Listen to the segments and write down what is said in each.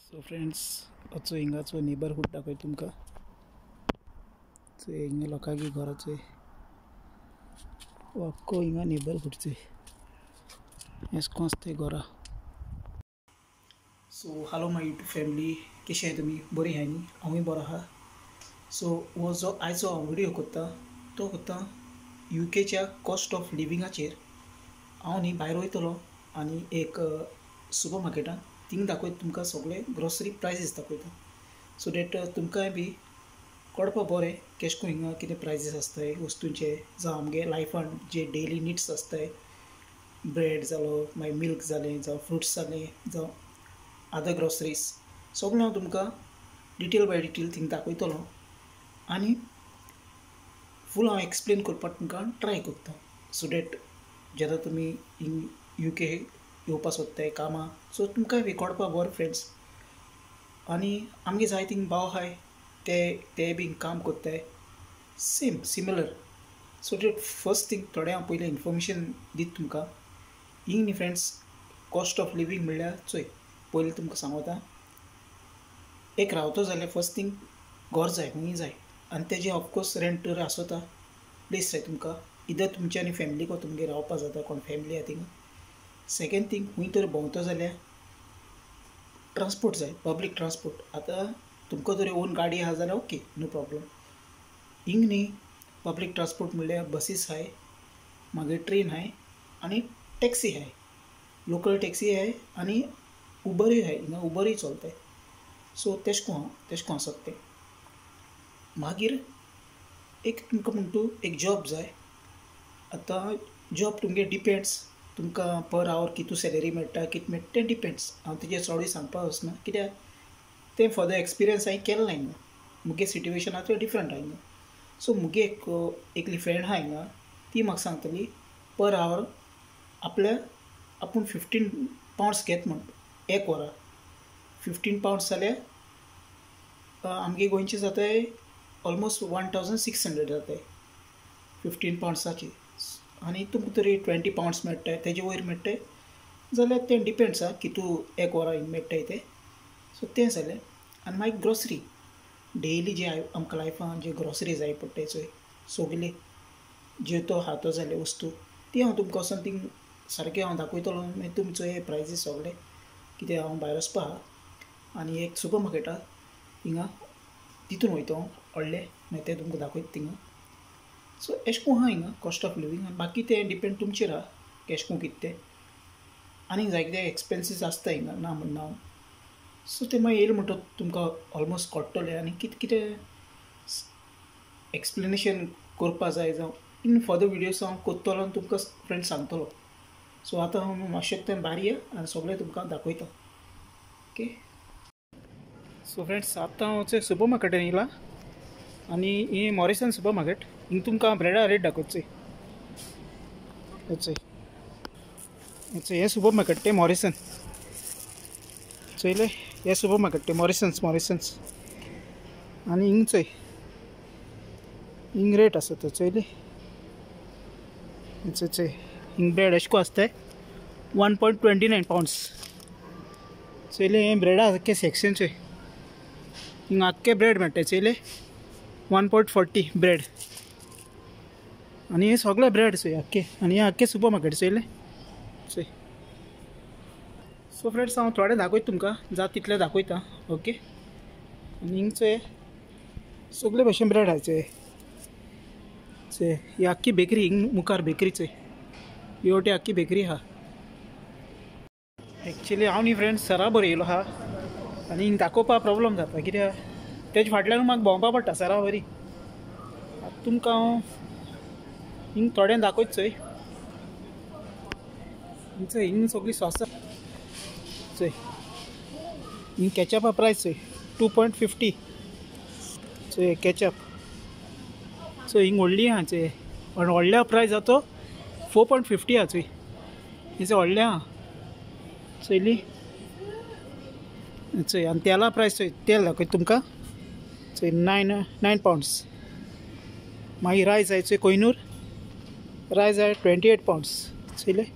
So friends असो हिंगाचो neighbourhood दाखय तुमकां. चोय हिंगा लोकांची घरां चोय, अख्खो हिंगा नेबरहूड चोय, एशें आसता घरां. So hello my YouTube family, कशें आहाय तुमी? बरी आहाय न्ही? हांवूय बरो आहा. सो हो जो आयचो हांव व्हिडियो करता तो करता युकेच्या कॉस्ट ऑफ लिविंगाचेर. हांव न्ही भायर वयतलो आनी एक सुपर मार्केटान थिंग दाखयता तुमकां सगळे ग्रोसरी प्रायसीस दाखयता, सो that तुमकांय बी कळपा बरें केशें कोन्न हिंगा कितें प्रायसीस आसताय वस्तूंचे, जावं आमगे लायफान जे डेली निड्स आसताय, ब्रेड जालो, मागीर मिल्क जालें, जावं फ्रुट्स जालें, जावं अदर ग्रोसरीज, सगळें हांव तुमकां डिटेल बाय डिटेल थिंग दाखयतलो आनी फूल हांव एक्सप्लेन करपाक तुमकां ट्राय करता, सो that जेन्ना तुमी हिंग युके येवपा सोदताय कामां, सो तुमकांय बी कळपा बरें फ्रेंड्स. आनी आमगे जाय थिंग भाव आहाय ते बी काम करताय same similar. So that first thing थोडें हांव पयलीं इन्फॉर्मेशन दिता तुमकां. हिंग न्ही फ्रेंड्स कॉस्ट ऑफ लिवींग म्हणल्यार चोय पयलीं तुमकां सांगता, एक रावतो जाल्यार फर्स्ट थिंग घर जाय, खूंय जाय, आनी तेजें ऑफकोर्स रेंट तर आसता, प्लेस जाय तुमकां, इधर तुमच्या आनी फॅमिलीक तुमगेर रावपा जाता, कोण फॅमिली आहा थिंगा. सेकेंड थिंग खूंय तर भोंवतो जाल्यार ट्रांसपोर्ट जाय, पब्लीक ट्रांसपोर्ट. आतां तुमकां जर ओन गाडी आहा जाल्यार ओके, नो प्रॉब्लम. हिंग न्ही पब्लीक ट्रांसपोर्ट म्हणल्यार बसीस आहाय, मागीर ट्रेन आहाय आनी टॅक्सी आहाय, लोकल टॅक्सी आहाय आनी उबरूय आहाय, हिंगा उबरूय चलताय. सो तेश कोन्न तेश कोन्न आसत तें. मागीर एक तुमकां म्हणटा तूं एक जॉब जाय. आतां जॉब तुमगे डिपेंड्स, तुमकां पर आवर कितू सॅलरी मेळटा कितें मेळटा तें डिपेंड्स. हांव तेजेर चडूय सांगपाक वचना कित्याक तें फर्दर एक्सपिरियन्स हांवें केलें ना हिंगा, मुगे सिट्युएशन आतां डिफरंट आहा हिंगा. सो मुगे एक एकली फ्रेंड आहा हिंगा, ती म्हाका सांगतली पर आवर आपल्या आपूण 15 पावंड्स घेत म्हण एक वरां. 15 पावंड्स जाल्यार आमगे गोंयचे जाताय ऑलमोस्ट 1600 जाताय 15 पावंड्साचे. आनी तुमकां तरी 20 पावंड्स मेळटाय, तेजे वयर मेळटाय जाल्यार तें डिपेंड्स आहा की तूं एक वरां हिंग मेळटाय तें. सो तें जालें. आनी मागीर ग्रोसरी, डेली जे आमकां लायफान जे ग्रोसरी जाय पडटाय चोय सगळे जेवतो खातो जाले वस्तू, ती हांव तुमकां वचोन थिंग सारकें हांव दाखयतलो. मागीर तुमी चोय प्रायसीस सगळे कित्याक हांव भायर वचपा आहा आनी एक सुपर मार्केट आहा हिंगा, तितून वयता हांव व्हडलें, मागीर तें तुमकां दाखयता थिंगा. सो एशें कोन्न आहा हिंगा कॉस्ट ऑफ लिवींग. आनी बाकी तें डिपेंड तुमचेर आहा केशें कोन्न कितें तें. आनी जायते एक्सपेन्सीस आसता हिंगा, ना म्हणना हांव. सो तें मागीर येयलें म्हणटकच तुमकां ऑलमोस्ट कळटलें आनी कितें कितें एक्सप्लेनेशन करपा जाय जावं इन फर्दर विडियोज हांव करतलो आनी तुमकां फ्रेंड्स सांगतलो. सो आतां हांव मातशें तें भायर या आनी सगळें तुमकां दाखयता. ओके सो फ्रेंड्स आतां हांव सुपर मार्केटान येयला आनी हें मॉरिसन सुपर मार्केट. हिंग तुमकां ब्रेडा रेट दाखयता. चोय हें सुपर मार्केट तें मॉरिसन, चोयलें हें सुपर मार्केट तें मॉरिसन्स मॉरिसन्स. आनी हिंग चोय हिंग रेट आसा तो चोयली. चोय हिंग ब्रेड एशें कोन्न आसताय 1.29 पावंड्स. चोयलें हें ब्रेडा आख्खें सेक्शन चोय, हिंग आख्खें ब्रेड मेळटा चोयलें 1.40 ब्रेड. आनी हें सगळें ब्रेड चोय आख्खें, आनी हें आख्खें सुपर मार्केट चोयलें चोय. सो फ्रेंड्स हांव थोडें दाखयता तुमकां, जाता तितलें दाखयता. ओके आनी हिंग चोय सगळे भशेन ब्रेड आहा चोय. चोय ही आख्खी बेकरी हिंग मुखार बेकरी चोय, ही वटे आख्खी बेकरी आहा. एक्चुली हांव न्ही फ्रेंड्स सरा बरी येयलो आहा आनी हिंग दाखोवपा प्रॉब्लम जाता कित्याक तेजे फाटल्यान म्हाका भोंवपा पडटा सरा बरी. आतां तुमकां हांव हिंग थोडें दाखयता चोय. चोय हिंग सगळी सॉस चोय, हिंग केचपा प्रायस चोय 2.50 चोय केचप. चोय हिंग व्हडली आहा चोय, आनी व्हडल्या प्रायस जाता 4.50 आहा चोय. हें व्हडलें आहा चोयली चोय. आनी तेला प्रायस चोय, तेल दाखयता तुमकां चोय 9 पावंड्स. मागीर रायस आहाय चोय, कोहिनूर रायस आहाय 28 पावंड्स चोयले.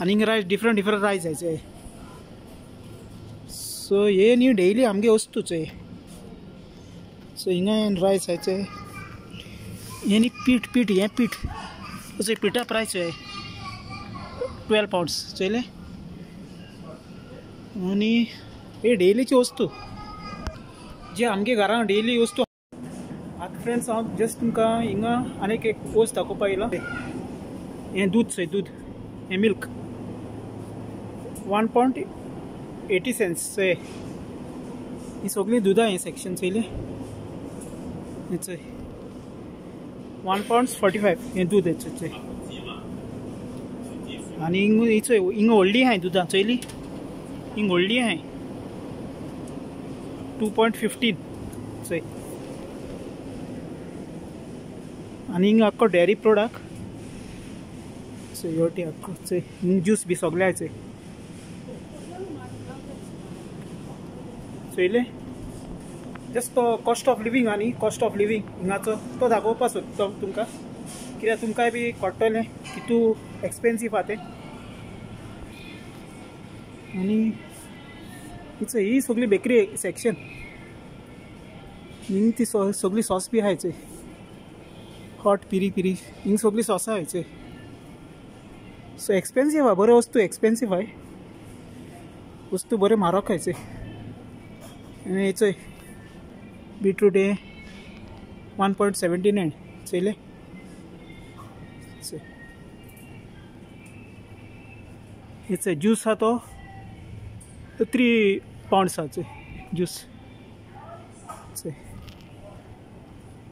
आनी हिंग रायस डिफरंट डिफरंट रायस आहाय चोय. सो हे न्ही डेली आमगे वस्तू चोय. सो हिंगा रायस आहा चोय. हे न्ही पीठ पीठ हें पीठ चोय पिठा प्रायस चोय 12 पावंड्स चोयले. आनी हे डेलीची वस्तू जे आमगे घरान डेली वस्तू. आतां फ्रेंड्स हांव जस्ट तुमकां हिंगा आनीक एक वस्त दाखोवपाक येयला. हें दूद चोय, दूद हें मिल्क 1.80 सेंट्स चोय. ही सगळीं दुदां हें सेक्शन चोयलें. हें चोय 1.45 हें दूद हें चोय. आनी हिंग चोय हिंगा व्हडली आहाय दुदां चोयली, हिंग व्हडली आहाय 2.15 चोय. आनी हिंगा आख्खो डेयरी प्रोडक्ट चोय योटी आख्खो चोय. हिंग ज्यूस बी सगळे आहाय चोय चोयले. जस्ट तो कॉस्ट ऑफ लिवींग आनी कॉस्ट ऑफ लिवींग हिंगाचो तो दाखोवपाक सोदता तुमकां, कित्याक तुमकांय बी कळटलें कितू एक्सपेन्सीव आहा तें. आनी ही सगळी बेकरी सेक्शन हिंग ती सगळी सॉस बी आहाय चोय. हॉट पिरी पिरी हिंग सगळी सॉसां आहाय चोय. सो एक्सपेन्सीव आहा, बऱ्यो वस्तू एक्सपेन्सीव आहाय, वस्तू बऱ्यो म्हारग आहाय चोय. आनी चोय बीटरूट हे 1.79 चोयले. हेचो ज्यूस आहा तो 3 पावंड्स आहा चोय ज्यूस चोय.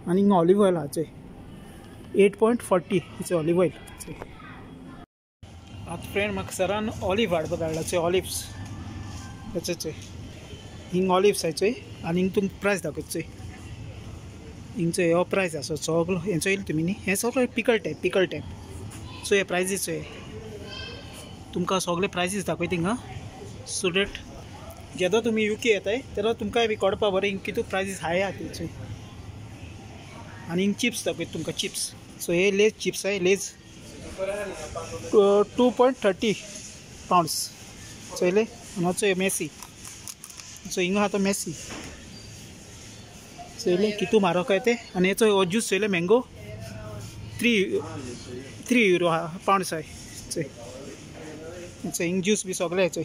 आनी हिंगा ऑलिव ऑयल आहा चोय 8.40 हेचो ऑलिव ऑयल चोय. आतां फ्रेंड म्हाका सरान ऑलिव हाडपाक धाडला चोय, ऑलिव्स हेचो चोय. हिंग ऑलिव्स आहाय चोय. आनी हिंग तुमकां प्रायस दाखयता चोय. हिंग चोय हो प्रायस आसा सगलो हें चोयलें तुमी न्ही. हें सगळें pickle type, pickle type. So हे प्रायजीस चोय, तुमकां सगळे प्रायजीस दाखयता हिंगा. सो that जेन्ना तुमी युके येताय तेन्ना तुमकांय बी कळपा बरें हिंग कितू प्रायजीस हाय आहा ते चोय. आनी हिंग चिप्स दाखयता तुमकां, चिप्स. सो हे लेज चिप्स आहाय, लेज 2.30 पावंड्स चोयले. आनी चोय मेसी, सो हिंगा आहा तो मेसी चोयले कितू म्हारग आहाय ते. आनी हेचो हो ज्यूस चोयले मँगो 3 युरो आहा पावंड्स आहाय चोय. हिंग ज्यूस बी सगळे आहाय चोय.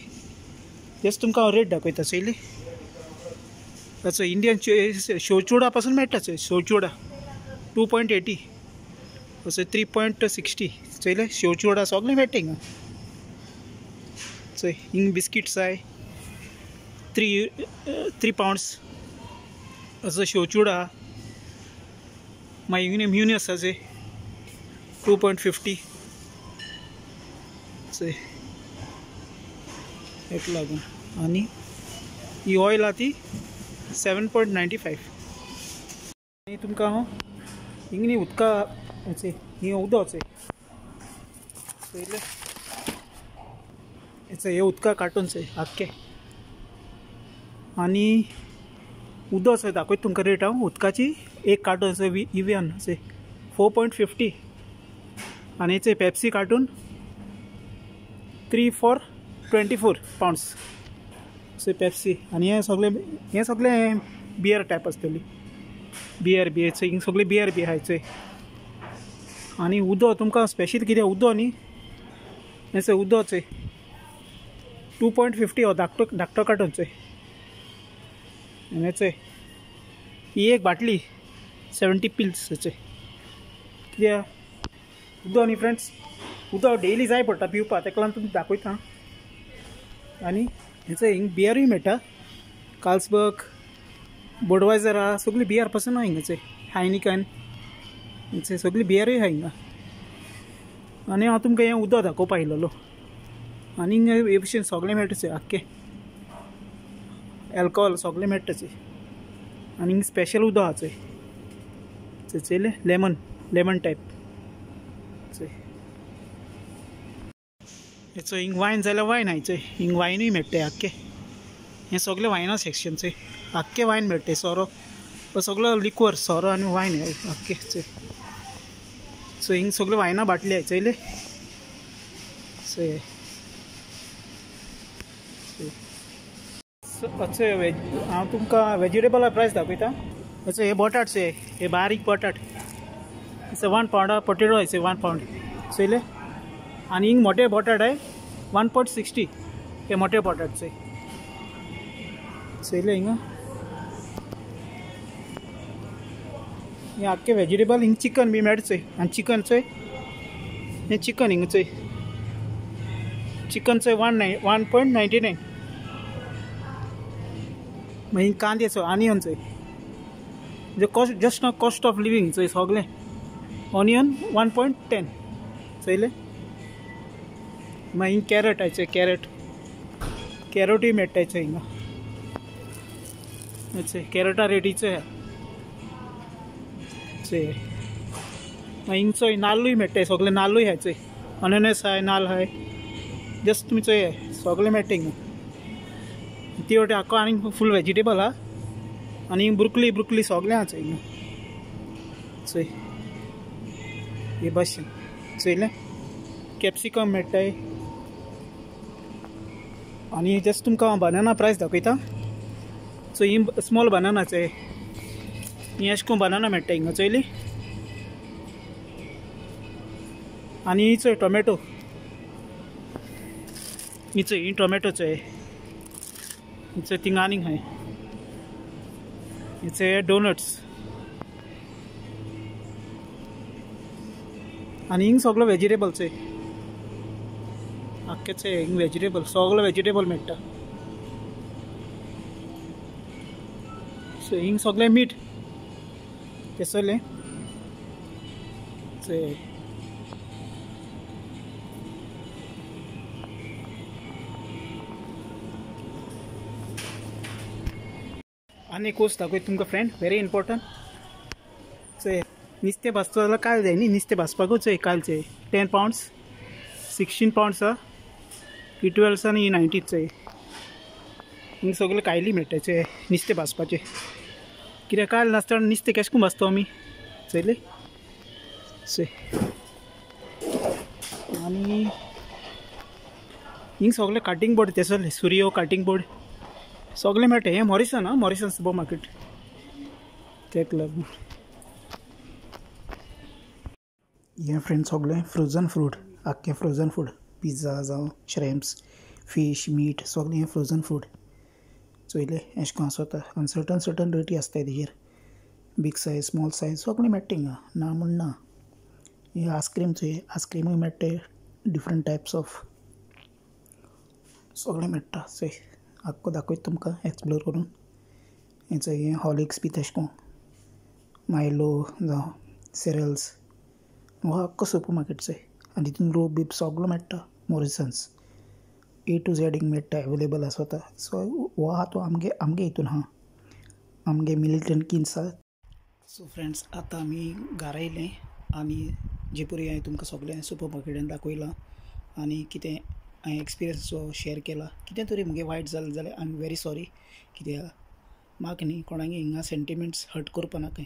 जस्ट तुमकां हांव रेट दाखयता चोयली. चोय इंडियन शेवचुडा पासून मेळटा चोय, शेवचुडा 2.80 असो 3.60 चोयले. शेवचुडा सगळें मेळटा हिंगा चोय. हिंग बिस्किट्स आहाय 3 पावंड्स असो शेवचुडा. मागीर हिंग म्युनी आसा चोय 2.50 चोय हेका लागून. आनी ही ऑयल आहा ती 7.95. आनी तुमकां हांव हिंग न्ही उदका चोय, ही उदक चोय चोयले. हें उदका कार्टून चोय आख्खें. आनी उदक चोय दाखयता तुमकां रेट हांव उदकाची. एक कार्टून चोय इव्यान चोय 4.50. आनी चोय Pepsi carton 3 for 24 pounds चोय पेप्सी. आनी हें सगळें बियर टायप आसतली, बियर बी चोय. हिंग सगळी बियर बी आहाय चोय. आनी उदक तुमकां स्पेशल कितें उदक न्ही, हें चोय उदक चोय 2.50 हो धाकटो धाकटो कार्टून चोय. आनी चोय ही एक बाटली 70 पिल्स चोय. कित्याक उदक न्ही फ्रेंड्स, उदक डेली जाय पडटा पिवपाक, तेका लागून तुमकां दाखयता. आनी हेचो हिंग बियरूय मेळटा, कार्ल्सबर्ग, बडवायजर आहा, सगळी बियर पासून आहा हिंगा चोय. हायनिकन चोय सगळी बियरूय आहा हिंगा. आनी हांव तुमकां हें उदक दाखोवपाक आयिल्लो. आनी हिंगा हे भशेन सगळें मेळटा चोय, आख्खें एल्कोहोल सगळें मेळटा चोय. आनी हिंग स्पेशल उदक आहा चोय चोय चोयलें, लेमन लेमन टायप चोय. हेचो हिंग वायन जाल्यार वायन आहाय चोय, हिंग वायनूय मेळटा आख्खें. हें सगळें वायना सेक्शन चोय, आख्खें वायन मेळटा, सोरो सगळो लिक्वर सोरो आनी वायन आख्खें चोय. सो हिंग सगळ्यो वायना बाटली आहाय चोयले चोय. अच्छे वेज हांव तुमकां वेजिटेबला प्रायस दाखयता. अच्छा हे बटाट चोय, हे बारीक बटाट it's 1 pound potato it's 1 pound चोयले. आनी हिंग मोठे बटाट आहे 1.60 हे मोठे बटाट चोय चोयले. हिंगा हे आख्खे वेजिटेबल. हिंग चिकन बी मेळटा चोय. आनी चिकन चोय, हे चिकन हिंगा चोय, चिकन चोय 1.99. मागीर कांदे चोय, आनियन चोय, म्हणजे cost just cost of living चोय सगळें. ऑनियन 1.10 चोयले. मागीर कॅरट आय चोय, कॅरट कॅरोटूय मेळटा चोय हिंगा. चोय कॅरटा रेटी चोय चोय. मागीर हिंग चोय नाल्लूय मेळटा, सगळे नाल्लूय आहाय चोय, अननस आहाय, नाल्ल आहाय, जस्ट तुमी चोय सगळें मेळटा हिंगा. ती वटे आख्खो आनी फूल वेजिटेबल आहा. आनी ब्रुकली ब्रुकली सगळें आहा चोय हिंगा चोय. हे भशेन चोयलें. कॅप्सिकम मेळटाय. आनी जस्ट तुमकां हांव बनाना प्रायस दाखयता. सो ही स्मॉल बनाना चोय, ही अशें करून बनाना मेळटा हिंगा चोयली. आनी ही चोय टोमॅटो, ही चोय ही टोमॅटो चोय, ही चोय थिंगा आनीक आहाय. ही चोय डोनट्स. आनी हिंग सगळो वेजिटेबल चोय, आख्खें चोय हिंग वेजिटेबल, सगळो वेजिटेबल मेळटा. सो हिंग सगळें मीठ तें चोयलें चोय. आनी एक वस्त दाखयता तुमकां फ्रेंड, व्हेरी इम्पोर्टंट. चोय नुस्तें भाजता जाल्यार कायल जाय न्ही, नुस्तें भाजपाकूच चोय कायल चोय 10 पावंड्स 16 पावंड्स आहा, ही 12 आनी ही 90 चोय. हिंग सगळें कायली मेळटा चोय नुस्तें भाजपाचें. कित्याक कायल नासतना नुस्तें केशें करून भाजता आमी चोयलें चोय. आनी हिंग सगळें कटिंग बोर्ड ते सगळें, सुरयो कटिंग बोर्ड सगळें मेळटा. हें मॉरिसन आं, मॉरिसन सुपर मार्केट तेका लागून. हें फ्रेंड सगळें फ्रोजन फ्रूट, आख्खें फ्रोजन फूड, पिझ्झा जावं श्रेम्स, फीश, मीट सगळें हें फ्रोजन फूड चोयलें. अशें करून आसता आनी सर्टन सर्टन रेटी आसताय तेजेर, बीग सायज स्मॉल सायज सगळें मेळटा हिंगा, ना म्हूण ना. हे आयस्क्रीम चोय, आयस्क्रीमूय मेळटा, डिफरंट टायप्स ऑफ सगळें मेळटा चोय. आख्खो दाखयता तुमकां एक्सप्लोर करून. हें चोय हें हॉर्लिक्स बी तशें करून, मायलो जावं सेरल्स, हो आख्खो सुपर मार्केट चोय. आनी तितून रोप बीप सगळो मेळटा, मॉरिसन्स ए टू झेड हिंग मेळटा, एवेलेबल आसता. सो हो आहा तो आमगे आमगे हितून आहा, आमगे मिल्टन किन्स आहा. सो फ्रेंड्स आतां आमी घरा येयले आनी जे परी हांवें तुमकां सगळें सुपर मार्केटान दाखयलां आनी कितें हांवें एक्सपिरियन्स जो शेअर केला, कितें तरी म्हगे वायट जालें जाल्यार I am very sorry. कित्याक म्हाका न्ही कोणागे हिंगा सेंटिमेंट्स हर्ट करपा नाकाय,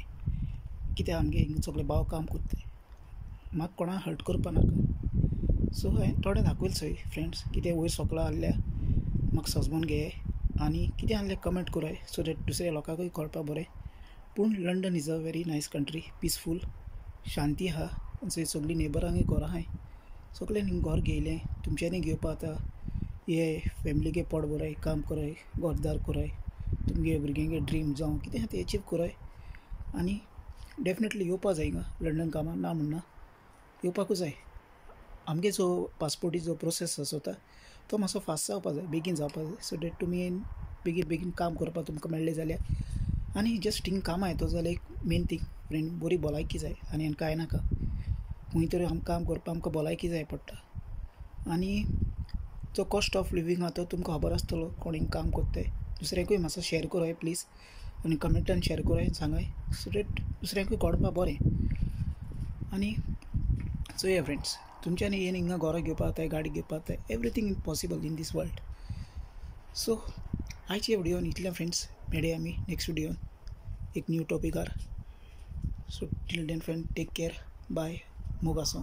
कित्याक आमगे हिंगा सगळे भाव काम करताय, म्हाका कोणाक हर्ट करपा नाका. सो हांवें थोडें दाखयलें चोय फ्रेंड्स, कितें वयर सगळो आहल्या म्हाका सजमोन घेय आनी कितें आहलें कमेंट कराय सो that दुसऱ्या लोकांकूय कळपा बरें. पूण London is a very nice country, peaceful, शांती आहा. थंय सगळीं नेबरांकय घरां आहाय, सगळ्यांनी घर घेयलें, तुमच्यांनी घेवपा आतां हे फॅमिलीगे पोट भराय, काम कराय, घरदार कराय, तुमगे भुरग्यांगे ड्रीम जावं कितें आहा तें एचीव कराय. आनी डेफिनेटली येवपा जाय हिंगा लंडन कामाक, ना म्हणना येवपाकूच जाय. आमगे जो पासपोर्टी जो प्रोसेस आसता तो मातसो फास्ट जावपा जाय, बेगीन जावपा जाय, सो that तुमी बेगीन बेगीन काम करपाक तुमकां मेळ्ळें जाल्यार. आनी जस्ट हिंग कामां येतो जाल्यार एक मेन थींग फ्रेंड, बरी भलायकी जाय आनी कांय नाका. खंय तरी आमकां काम करपाक आमकां भलायकी जाय पडटा. आनी जो कॉस्ट ऑफ लिवींग आहा तो तुमकां खबर आसतलो, कोण हिंग काम करताय, दुसऱ्यांकूय मातसो शेअर कराय प्लीज, आनी कमेंटान शेअर कराय, सांगाय, सो that दुसऱ्यांकूय कळपा बरें. आनी चोया फ्रेंड्स, तुमच्यांनी येवन हिंगा घरां घेवपाक जाय, गाडी घेवपाक जाय, everything is possible in this world. So आयचे व्हिडियोन इतलें फ्रेंड्स, मेळया आमी नेक्स्ट व्हिडियोन एक new टॉपिकार. So till then friend, take care, bye, मोग आसूं.